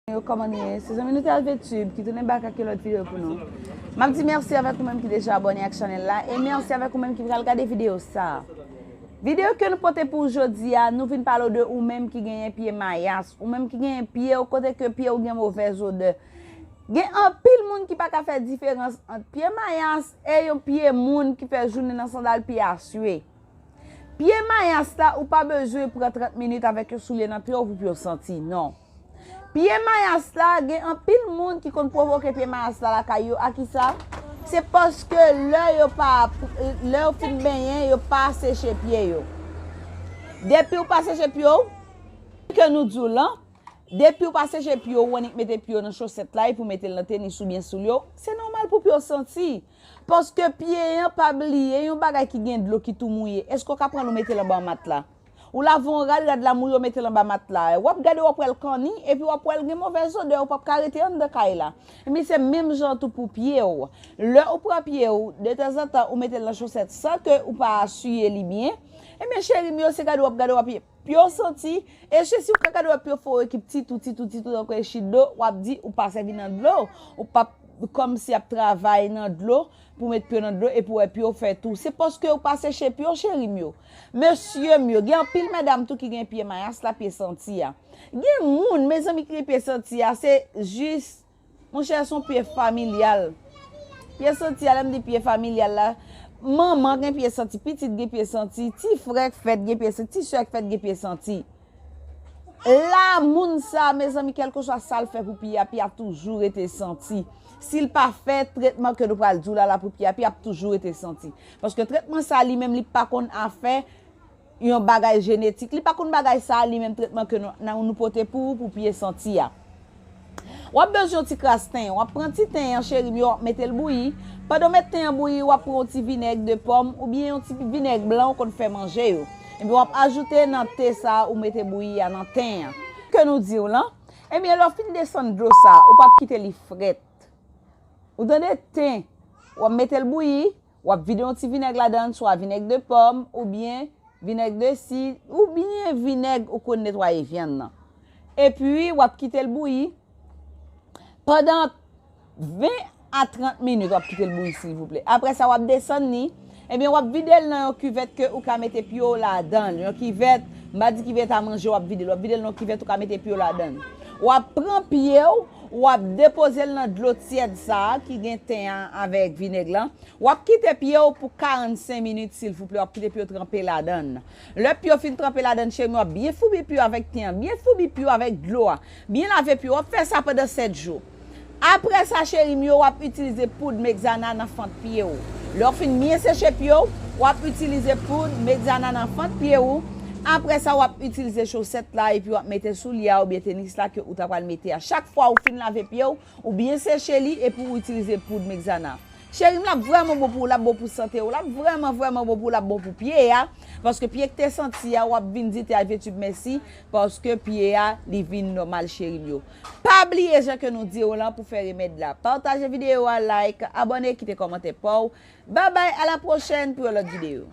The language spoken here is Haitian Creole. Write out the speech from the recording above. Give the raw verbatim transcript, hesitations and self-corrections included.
Yo, kòman nou ye? Se zanmi nou T L V Tube ki tounen bak ak yon lòt videyo pou nou. M ap di mèsi avèk ou menm ki deja abòne ak chanèl la, e mèsi avèk ou menm ki pral gade videyo sa. Videyo ke nou pote pou ou jodi a, nou vin pale w de ou menm ki genyen pye mayas, ou menm ki genyen pye w kote ke pye w gen movèz odè. Gen anpil moun ki pa ka fè diferans ant pye mayas e yon pye moun ki fè jounen nan sandal pye a swe. Pye mayas la, ou pa bezwen pran trant minit avèk yon soulye nan pye w pou pye w santi, non. Pye mayas la, gen anpil moun ki konn pwovoke pye mayas la lakay yo. A kisa? Se paske lè yo pa, lè yo fin benyen, yo pa seche pye yo. Depi w pa seche pye w, ke nou di w lan, depi w pa seche pye w, ou annik mete pye w nan chosèt la, epi w mete l nan tenis oubyen soulye w, se nòmal pou pye w santi. Paske pye an, pa bliye, yon bagay ki gen dlo ki tou mouye, èske w ka pran l ou mete l anba mat la? Ou lave yon rad, rad la mouye, ou mete l anba mat la. W ap gade, w ap wè l kanni, epi w ap wè l gen movèz odè, ou p ap ka rete anndan kay la. Ebyen, se menm jan tou pou pye w. Lè ou pran pye w, detanzantan, ou mete l nan chosèt san ke ou pa siye li byen, ebyen, cheri m yo, se gade w ap gade, w ap pye w santi, e se si w ka gade w ap pye w fò ekip titou, titou, titou, tankou echido, w ap di ou pa sèvi nan dlo, ou p ap kòmsi ap travay nan dlo, pou met pye w nan dlo, epi w wè pye w fè tou. Se paske ou pa seche pye w, cheri m yo. Mesye m yo, gen anpil medam tou ki gen pye mayas la, pye santi a. Gen moun, mezanmi, ki gen pye santi a, se jis, monchè, se yon pye familyal. Pye santi a, lè m di pye familyal la, manman gen pye santi, pitit gen pye santi, ti frè k fèt gen pye santi, ti sè k fèt gen pye santi. La, moun sa, mezanmi, kèlkeswa sa l fè pou pye a, pye a toujou rete santi. Si l pa fè tretman ke nou pral di w la, la pou pye a, pye a ap toujou rete santi. Paske tretman sa, li menm, li pa konn afè yon bagay jenetik. Li pa konn bagay sa, li menm, tretman ke nou, nou, nou pote pou ou, pou pye santi a. W ap bezwen yon ti kras ten. W ap pran ti ten an, cheri m yo, w ap mete l bouyi. Pandan w met ten an bouyi, w ap pran yon ti vinèg de pòm oubyen yon ti vinèg blan ou konn fè manje yo. Ebyen, w ap ajoute nan te sa ou mete bouyi a nan ten an. Ke nou di w lan? Ebyen, lè w fin desann dlo sa, ou p ap kite li frèt. Ou tande ten, w ap mete l bouyi, w ap vide yon ti vinèg ladan l, swa vinèg de pòm, oubyen vinèg de sid, oubyen vinèg ou konn netwaye vyann nan. Epi, w ap kite l bouyi pandan ven a trant minit, w ap kite l bouyi, silvouplè. Apre sa, w ap desann li. Ebyen, w ap vide l nan yon kivèt ke ou ka mete pye w ladan l. Yon kivèt, m pa di kivèt a manje, w ap vide l. W ap vide l nan yon kivèt ou ka mete pye w ladan l. W ap pran pye w, w ap depoze l nan dlo tyèd sa a ki gen ten an avèk vinèg lan. W ap kite pye w pou karannsenk minit, silvouplè. W ap kite pye w tranpe ladan l. Lè pye w fin tranpe ladan l, cheri m, w ap byen foubi pye w avèk ten an, byen foubi pye w avèk dlo a, byen lave pye w. W ap fè sa pandan sèt jou. Apre sa, cheri m yo, w ap itilize poud Mexana nan fant pye w. Lè w fin byen seche pye w, w ap itilize poud Mexana nan fant pye w. Apre sa, w ap itilize chosèt la epi w ap mete soulye a oubyen tenis la ke ou ta pral mete a. Chak fwa ou fin lave pye w, ou byen seche li epi ou itilize poud Mexana. Cheri m, l ap vrèman bon pou ou, l ap bon pou sante w, l ap vrèman, vrèman bon pou ou, l ap bon pou pye a. Paske pye k te santi a, w ap vin di T L V Tube mèsi, paske pye a, li vin nòmal, cheri m yo. Pa bliye jan ke nou di w lan pou fè remèd la. Pataje videyo a, like, abòne, kite kòmantè pa w. Babay, a la pwochèn pou yon lòt videyo.